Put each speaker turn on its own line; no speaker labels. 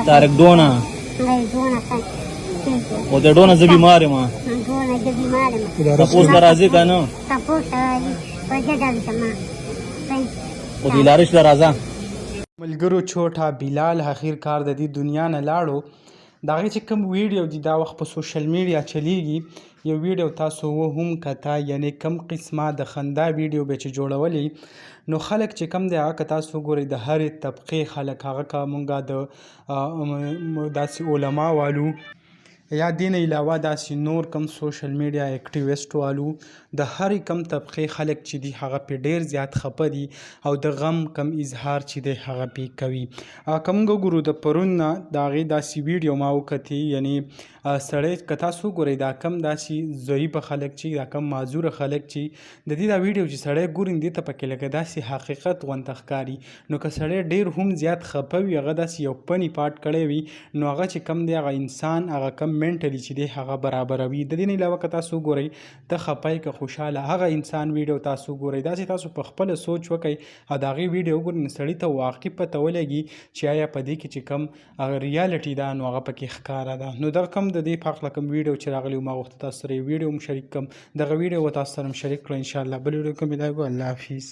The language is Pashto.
طارق ډونه او د ډونه زه بیمار یم. تپوس له راځې که نه؟ او د لارش له راځه.
ملګرو چوټا بلال اخیر کار د دې دنیا نه لاړو. د هغې چې کوم ویډیو دي دا وخت په سوشل میډیا چلیږي، یو ویډیو تاسو و هم کته، یعنی کم قسمه د خندا ویډیو به چې جوړولې، نو خلک چې کم دی هغه که تاسو وګورئ د هرې طبقې خلک، هغه که مونږه د داسې علما والو یا دې نه علاوه داسې نور کم سوشل میډیا اکټیویسټ والو، د هرې کم طبقې خلک چې دي هغه پې ډېر زیات خپه دي او د غم کم اظهار چې دی هغه پې کوي. که موږ وګورو د پرون نه د هغې داسې ویډیو ما وکتې، یعنی سړی که تاسو وګورئ دا کم داسې ضعیفه خلک چې دا کم معذوره خلک چې د دې دا ویډیو چې سړی ګوري دې ته پکې لکه داسې حقیقت غونته ښکاري. نو که سړی ډېر هم زیات خپه وي، هغه داسې یو پني پارټ کړی وي، نو هغه چې کم دی هغه انسان هغه کم منټلی چې دی هغه برابروي. د دې نه علاوه که تاسو وګورئ، ته خپه یې که خوشحاله، هغه انسان ویډیو تاسو وګورئ، داسې تاسو په خپله سوچ وکړئ او د هغې ویډیو وګورئ، نو سړي ته واقعي پته ولګي چې آیا په دې کې چې کم هغه ریالټي ده نو هغه پکې ښکاره ده. نو دغه کم د دې په هکله کوم ویډیو چې راغلی، ما غوښته تاسو سره یو ویډیو هم شریک کړم، دغه ویډیو به تاسو سره هم شریک کړم. ان شاء الله بل ویډیو کې ملایږو. الله حافظ.